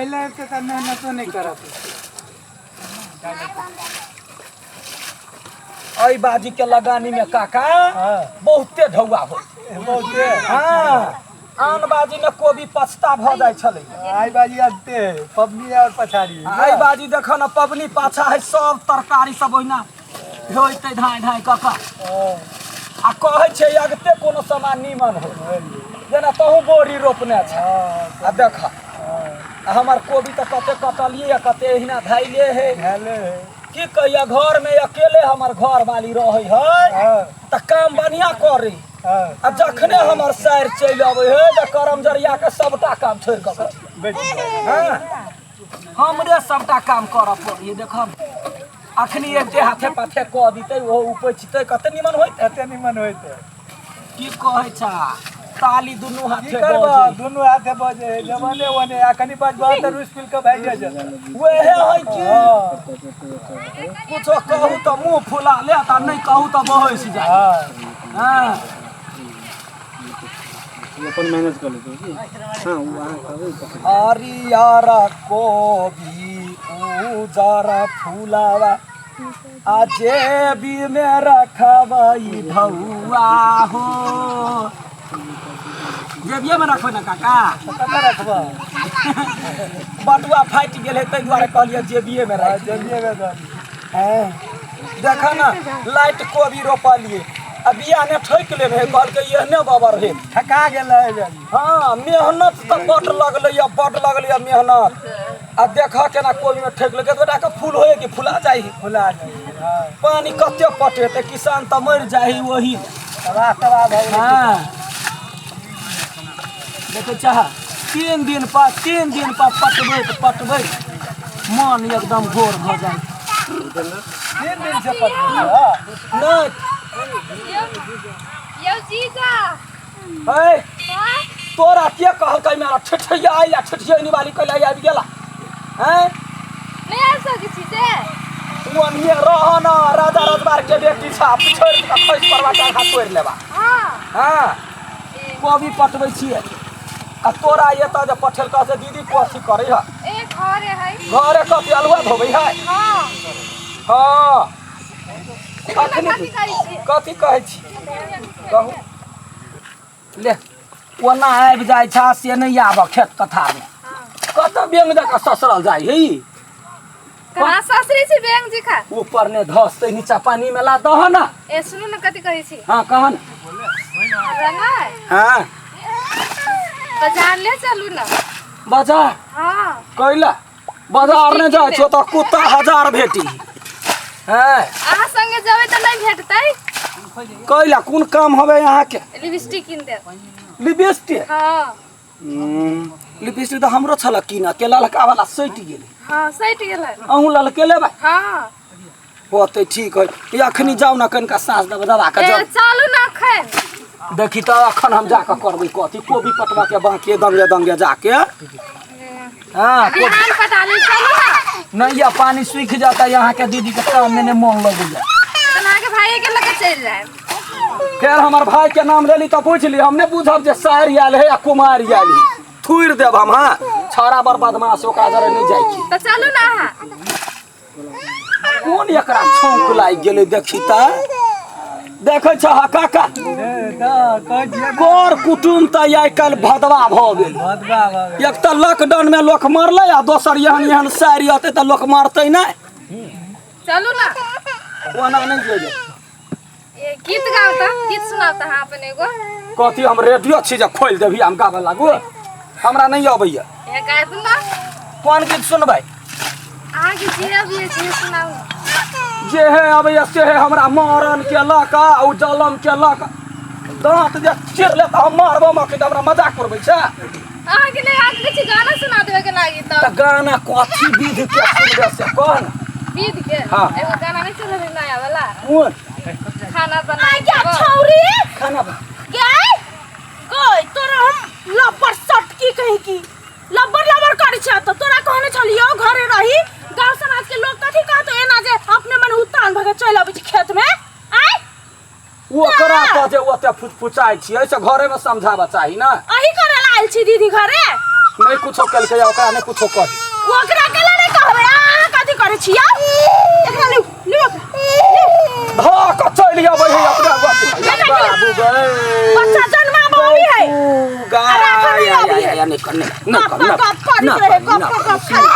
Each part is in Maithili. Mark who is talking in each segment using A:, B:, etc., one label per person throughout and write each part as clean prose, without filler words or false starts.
A: पहिले आबिते तऽ मेहनतो नहि करऽ पड़तै।
B: एहि बाजी के लगानी में काका
A: हाँ।
B: बहुते ढौआ हो
A: बहुते।
B: हाँ, आन बाजी में कोबी पछता भऽ जाइ छलै।
A: आइ बाजी अगते है पबनी और पछाड़ी।
B: आइ बाजी देख न पबनी पाछा है, सब तरकारी सब ओहिना होइते धाय धाय कऽ कऽ। आ कहै छै अगते कोनो सामान नीमन हो, जेना तहूँ बोरी रोपने छ। आ देख आ हमर कोबी तऽ कते कटलियै आ कते एहिना धैले है।
A: धैले है।
B: की कहिया, घर में अकेले हमर घर वाली रहै है तऽ काम बढ़िया करे। आ जखने हमर सारि चलि अबै है तऽ करम जरिया के सबटा काम छोड़ि कऽ बैठ। हाँ, हमरे सबटा काम करऽ पड़ैए। देखब अखनी एते हाथे पाथे कऽ दितै, ओहो उपजतै, कते निमन होइतै।
A: कते निमन होइतै।
B: की कहै छा, ताली दुनू
A: की
B: हाथे
A: करबह?
B: बजै।
A: दुनू हाथे बजे है, जमाने ओने आ कनि बजबह तऽ रुसि फुलि कऽ भागि जाइ छै।
B: वेहे है की। कुछो कहू तऽ मुँह फुला लेत आ नहि कहू तऽ बहसि जाय। हाँ।
C: अपन मैनेज कऽ लेतै की। हाँ, ओ अहाँ कहबै तखन।
B: हरियर कोबी उजर फुलावा आ जेबी में रखबै ढौआ हो। जेबिये में रखबै ने काका?
A: कतऽ रखबह?
B: बटुआ फाटि गेल है, ताहि दुआरे कहलियै जेबिये में राखि।
A: जेबिये में दऽ दियौ।
B: हैं, देख न लाइट कोबी रोपलिए आ बिया ने ठोकि लेने है, कहलकै एहने बबर हे।
A: ठका गेल है बाजी।
B: हाँ, मेहनत तऽ बड लगलै या, बड लगलै या मेहनत। आ देख केना कोबी में ठोकि लेलकै, बेटा के फूल होए कि फुला जाइ है।
A: फुला जाइ है, हाँ।
B: पानी कते पटेतै, किसान तऽ मरि जाइ है ओही।
A: तबाह तबाह भऽ गेलै।
B: हाँ, देखै छह, 3 दिन पर 3 दिन पर पटबैत पटबैत मन एकदम गोर भऽ जाइ।
A: 3 दिन से पटबै छै, हाँ।
B: नहि।
D: यौ जीजा।
B: है, तोरा के कहलकै मेरा ठिठिया आइला, ठिठियनी वाली कैला आबि गेला हैं?
D: नहि आबि सकै छी से?
B: ओनिये रह न, राजा रजवार के बेटी छा, पिछड़ि कऽ खसि पड़बा, टांग हाथ तोड़ि लेबा।
D: हाँ।
B: कोबी पटबै छियै आ तोरा एतऽ जे पठेलकऽ से दीदी कथी करै है?
D: ए घरे है।
B: घरे कथी, अलुआ धोबै है?
D: हाँ।
B: हाँ।
D: अखनी कथी करै छी?
B: कथी कहै छी, कहू। ले ओना आबि जाइ छा से नहि आबऽ खेत कथामे, कतऽ बेंग जकाँ ससरल जाइ है।
D: कहाँ ससुरी छी बैंक जी खा?
B: ऊपर ने धसतै, नीचा पानी में ला दह न।
D: ए सुनू ने, कथी कहै छी?
B: हाँ, कह न।
D: हमरा नहि बाजार ले चलू ने।
B: बाजार?
D: हाँ।
B: कैला बाजार नहि जाइ छियो तऽ कुत्ता हजार भेटी हैं।
D: अहाँ संगे जेबै तऽ नहि भेटतै।
B: कैला, कोन काम हवे अहाँके?
D: लिपस्टिक कीन देब।
B: लिपस्टिक?
D: हाँ।
B: लिपस्टिक तऽ हमरो छल कीन के, ललका वाला सटि गेलै।
D: हाँ, सटि गेलै।
B: अहूँ ललके लेबै?
D: हाँ।
B: होतै, ठीक है। ई अखनी जाउ ने, कनिका साँस दबा दबा कऽ
D: ए
B: जाउ।
D: चलू ने अखन।
B: देखी तऽ, अखन हम जाकऽ करबै कथी? कोबी पटवा के बाँकी दंगे दंगे जाके। हाँ।
D: बिहान पटा ले, चलू ने।
B: नहीं, या पानी सूखि जाता, यहाँ के दीदी के काम में नहीं मन लगैया।
D: तहन अहाँके भाइये के लऽ कऽ चलि जायब।
B: फेर हमर भाई के नाम लेली तऽ बुझली, हम नहि बुझब जे सारि आयल है या कुमारी आयल है। थुरि देब हम। हाँ, छौड़ा बड़ बदमाश, ओकरा जरे नहि जाइ छी।
D: तऽ चलू ने अहाँ।
B: कोन एकरा छौंक लागि गेलै? देखी तऽ, देखै छह काका?
A: ए, तऽ कहै छियै।
B: कर कुटुम तऽ आइ काल्हि भदवा भऽ गेल।
A: भदवा भऽ गेल।
B: एक तऽ लॉकडाउन में लोक मरलै आ दोसर एहन एहन सारि अतै तऽ लोक मरतै नहि?
D: चलू ने।
B: ओना नहि जेबै।
D: ए गीत गाउ तऽ, गीत सुनाउ तऽ अहाँ अपन एगो।
B: कथी, हम रेडियो छी जे खोलि देबही, हम गाबऽ लागू? हमरा नहि अबैया।
D: ए गाबि ने।
B: कोन गीत सुनबै?
D: अहाँके जे अबैए से सुनाउ ने।
B: जे हे अबैया से हे। हमरा मरण केलक आ ओ जलम केलक, दाँत जे चिर ले तऽ हम मारबो मखी। तऽ हमरा मजाक करबै छै?
D: अहाँके नहि, अहाँके किछु गाना सुना देबे के लागी
B: तऽ
D: तऽ।
B: गाना कथी विध के सुनबै से कह ने।
D: विध के?
B: हाँ।
D: एगो गाना नहीं चल रही नया वाला?
B: कोन?
D: खाना बना
E: क्या छौरी।
B: खाना
E: गए गई तोरा हम लब्बर सटकी कहीं की लब्बर लब्बर करै छै। तऽ तोरा कहने छलियो घरे रही, गांव समाज के लोग कथी कहतो? एना जे अपने मन उत्तान भऽ के चलि अबै छै खेत में आय।
B: ओकरा तऽ जे ओते फुचफुचाइ छियै से घरे में समझाबऽ चाही ने।
E: अही करे ला आयल छी दीदी घरे?
B: नहीं कुछो कलकै ओकरा नहीं कुछो कही।
E: ओकरा केला नहीं कहबै, अहाँ कथी करै छी यौ? एकरा लिउ, लिउ एकरा, लिउ।
B: धऽ कऽ चलि अबै है अपना बाबू गै।
E: बच्चा जन्माबऽ अभी है।
B: गाय
E: राखऽ नहि अभी है।
B: नहीं कर, नहीं नहीं
E: गप
B: कर,
E: गप करैत
B: ना
E: रहे,
B: कर,
E: गप
B: ना
E: गप
B: कर।
E: खाली।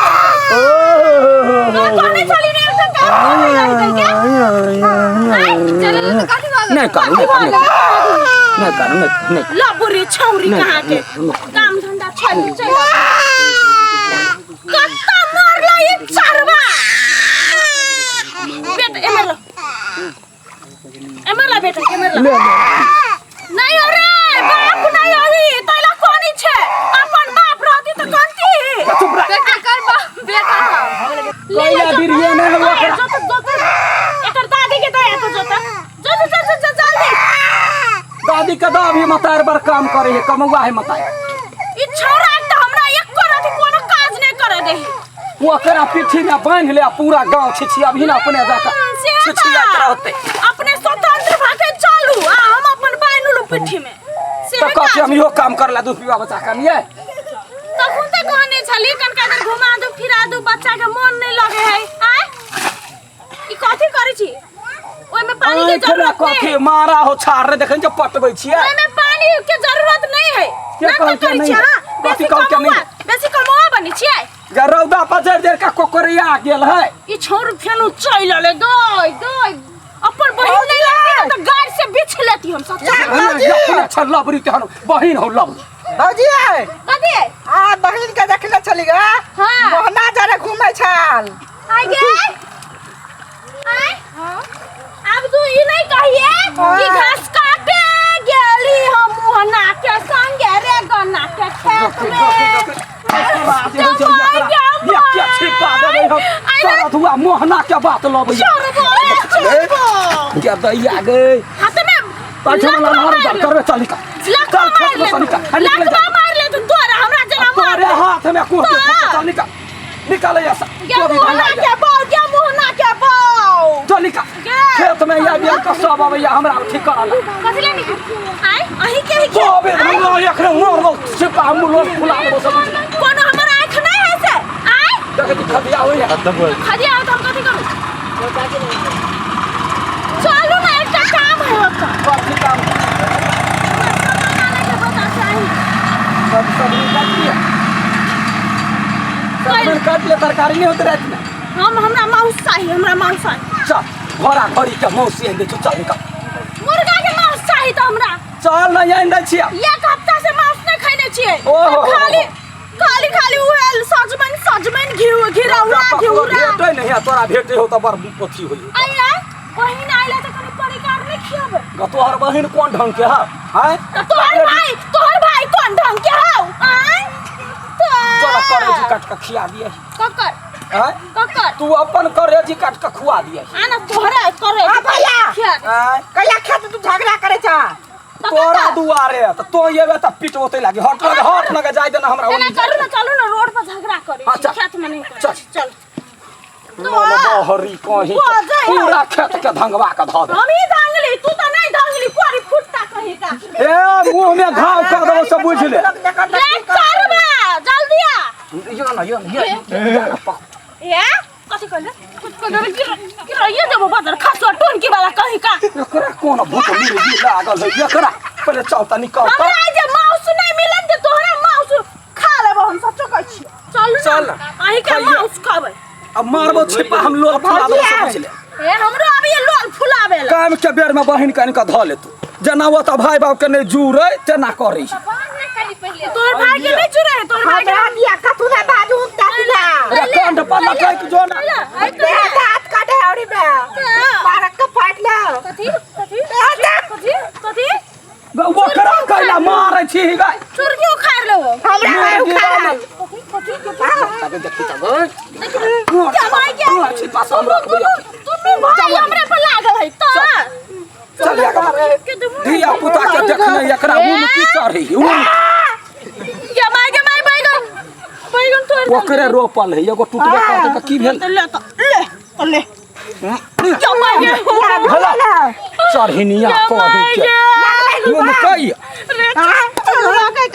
E: कहने छली ने एकटा काम करै लगतै के?
D: चल तो कथी भऽ गेल?
B: नहीं कर, नहीं कर, नहीं कर, नहीं नहीं।
E: लबुरी छौरी
B: नहीं,
E: कहाँ के?
B: नहीं, नहीं।
E: काम धंधा छोड़ि के चलि कत्ता मारला ई चरवा। बेटा एमर ला, एमर ला बेटा, एमर ला। नहीं हो रे बाप, नहीं होई तैला कोनी छे? अपन बाप रहती त कनती।
B: चुप रह।
D: बेटा कर बाप बेटा।
E: ले ले
B: कैला
E: जोता।
B: बिरिया नहीं हो ओकरा।
E: जोता, जोता। एकर दादी के दया तो जोता। जो जो जो जो जल्दी।
B: दादी के दादी मतार बर काम करे है, कमौआ है मतार।
E: ई छौरा एक त हमरा एको रति कोनो काज नहीं करे देही।
B: ओकरा पीठी में बांध ले पूरा गांव छिछि अभी ना अपने जाकर
E: से
B: छिछियात
E: बात।
B: रहते।
E: अपने स्वतंत्र भाके चलू आ हम अपन बान्हलू पीठी में। से
B: तो कथी
E: काज।
B: हम इहो काम करला दूध पीवा बच्चा का नहीं?
E: तखन तऽ कहने छली कनका देर घुमा दू फिरा दू, बच्चा के मन नहीं लगे है। आय ई कथी करै छी? ओहिमे पानी के
B: आँखि
E: जरूरत नहीं
B: कथी
E: है।
B: मारा हो छाड़ रे देखन जे पटबै छियै।
E: ओहिमे पानी के जरूरत नहीं है।
B: के
E: ना तऽ
B: कहलकै
E: करै
B: नहीं
E: छी
B: है?
E: अहाँ।
B: कथी
E: बेसी
B: कहलकै नहीं
E: कमौआ,
B: है?
E: बेसी कमौआ बनै छियै।
B: जे रौदा पजर देर का कोकरिया गेल है।
E: ई छौर फेनु चलि अलै गय गय। अपन बहिन नहीं लगती ने तऽ गाड़ से बिछ लेती हम सच्चा।
B: अपने छल लबरी तेहन बहिन हो लबरी।
F: भौजी
E: कथी?
F: आ बहिन के देखले चली गा।
E: हाँ।
F: मोहना जरे घूमे छल।
E: आइ गे आइ, आब तू ई नहीं कहिए कि घास काटे गेली हम मोहना के संगे रे गन्ना के खेत में।
B: छिपा मोहना के बात लबै
E: चोरबो रे चोरबो।
B: के दैया गे
E: हाथ में
B: पाछू वाला मार दर करबे चल निकल।
E: लकवा
B: चल खेत में
E: मार
B: से
E: ले
B: निकल,
E: तू।
B: निकल जा।
E: लकवा मार ले तू, तोरा हमरा जना मार।
B: तोरे हाथ में कुछ
E: तो।
B: चल निकल, निकल ऐसा
E: गे मोहना के बौ, गे मोहना के बौ।
B: चल निकल
E: गे।
B: खेत में या बिया के सब अबैया हमरा ठीक करला।
E: कथी ले निकल आइ अहीं के ही
B: तो अबे धंगा एखने मोर दो छिपा हम लोग फुला देबो सब।
E: कोनो हमर आँख नहीं है से आइ
B: देख दी खदिया होइया।
E: खदिया हो त हम कथी करू? चलू ना एकटा काम है ओतऽ।
B: कथी काम?
E: सामान आनै के बता चाही।
B: सब सब्जी काट लिया, सब्जी काट लिया, तरकारी नहीं होते रात में।
E: हम हमरा माउस चाही, हमरा माउस चाही।
B: चल घोड़ा घड़ी के मौसी आनि दै छौ, चल निकल।
E: मुर्गा के माउस चाही त हमरा।
B: चल नहीं आनि दै छियै।
E: एक हफ्ता से माउस नहीं खैने छियै।
B: ओहो।
E: खाली खाली खाली उहे सजमनि सजमनि घिउ घिरौरा घिउरा।
B: भेटै नहीं है तोरा, भेटै हो तऽ बड़ अथी होइ।
E: आइया बहिन आइला त कनि परिकार नहीं खियाबै।
B: ग तोहर बहिन कोन ढंग के है? आँय
E: त तोहर भाई, तोहर भाई कोन ढंग के हौ? आँय
B: तोरा करेजी काट के खिया दिए।
E: ककर?
B: आँय
E: ककर?
B: तू अपन करेजी काट के खुआ दिए।
E: आना तोहरा करे
F: आ भैया।
E: खिया दे।
B: आँय
F: कैला खेत तू झगड़ा करे छा?
E: त
B: तोरा
E: ककर?
B: दुआरे त तो एबे त पीट ओतै लागी। हट लगे, हट लगे जाय देना हमरा
E: एना
B: ओनी।
E: करू ना, चलू ना रोड पर झगड़ा करे
B: हाँ,
E: छी,
B: चल।
E: खेत में नहीं करे।
B: चल।
E: चल।
B: बहरी कहीं
E: बजै है।
B: पूरा खेत के धंगवा के धऽ दे।
E: हम ही धांगली, तू तो नहीं धांगली, कोरी फुटता कहीं का।
B: ए मुंह में घाव कर देबो से बुझ ले।
E: रे चरबा जल्दी आ।
B: यो ना यो यो
E: ए कथी कहले? कुछ कहले रे, गिर गिराइए देबो बदर खसो टोनकी वाला कहीं का।
B: एकरा कोन भूत मिर्गी लागल है एकरा? पहिले चल त निकल त।
E: हमरा जे माउस नहीं मिलत त तोहरा माउस खा लेबो हम, सच्चो कहै छी। चलू
B: चल
E: ना
B: ना।
E: अहीं के
B: खाइए।
E: माउस खाबै।
B: अब मारबो छिपा हम लोल फुला देबो से बुझ ले।
E: ए हमरो अभी ये लोल फुलाबे ला।
B: काम के बेर में बहिन कन के धऽ लेतू, जेना ओ तऽ भाई बाप के नहीं जुड़े तेना करै।
E: तोहर भाई के नहीं जुड़े, तोहर भाई के
F: हमरा दिया कथू ना बाजू दादी ना।
B: अरे कंठ पर लटक जो ना।
F: दे दांत काटे औरी बे मारक के फाट ले।
E: कथी कथी कथी कथी?
B: ओकरा कैला मारै छी गाय?
E: चुरकी उखाड़ लेबो।
F: हमरा नहीं उखाड़ल।
E: कथी कथी कथी?
B: तबे देखी तब
E: क्या भाई के?
B: छिपा से हम रखबै।
E: दुनू भाई हमरे पर लागल है त।
B: चल या धिया पुता के देखने एकरा मुंह में की चढ़ी मुंह।
E: गे माय गे माय, बैगन बैगन तोड़।
B: ओकरे रोपल है एगो टूटबे करतै तऽ की भेल?
E: ले त ले त ले। क्या माय गे?
B: भला चढ़िनिया
E: क्या
B: कही
E: माय
B: के
E: गे?
B: मुंह में कई
E: रे चल के